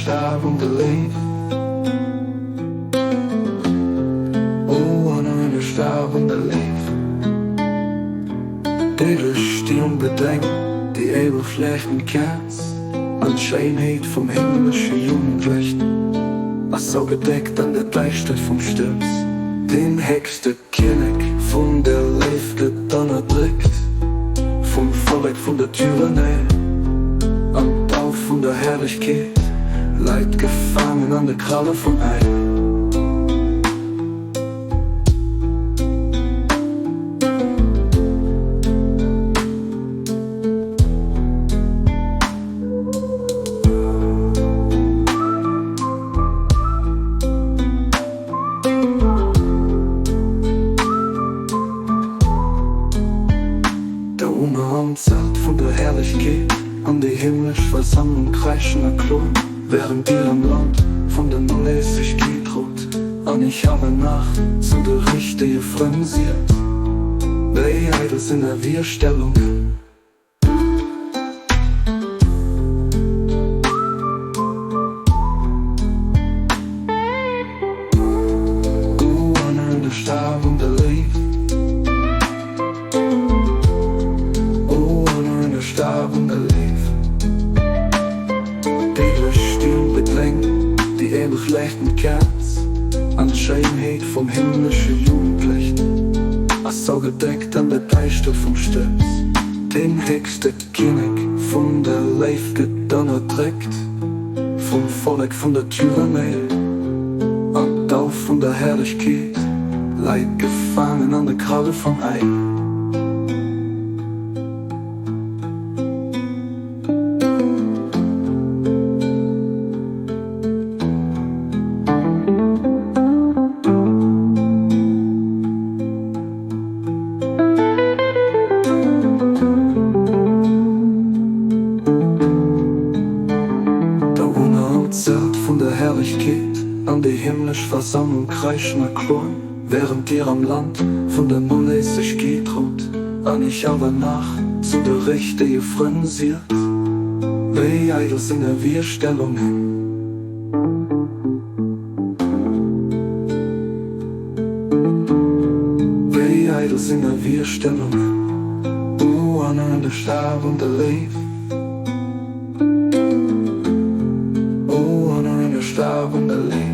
Stab an de Léiw. O Honor an de Stab an de Léiw. Déi duerch déi onbedéngt déi éiweg leuchtend Käerz an d'Schéinheet vum himmlesche Jugendlicht ass zougedeckt an der Däischtert vum Stürz. Deen héchste Kinnek vun der Léift gëtt ënnerdréckt vum Vollek vun der Tyrannei, an d'Dauf vun der Herrlechkeet läit gefaangen an de Kralle vum Äi. D'Erunge am Zelt vun der Herrlechkeet an déi himmlesch Versammlung kräischen a kloen, während dir am Land vun der Nolässegkeet rout. An ich awer nach zu de richtege Frënn siet, wéi eidel sinn är Virstellungen. Den héchste Kinnek vun der Léift gëtt ënnerdréckt vum Vollek vun der Tyrannei, an d'Dauf vun der Herrlechkeet läit gefaangen an de Kralle vum Äi. Dorunner am Zelt vun der Herrlechkeet an déi himmlesch Versammlung kräischen a kloen, während dir am Land vun der Noléissegkeet rout, an ich awer nach zu de richtege Frënn siet, wéi eidel sinn är Virstellungen. Wéi eidel sinn är Virstellungen, O Anna, de Stab an de Léiw, O Anna, de Stab an de Léiw.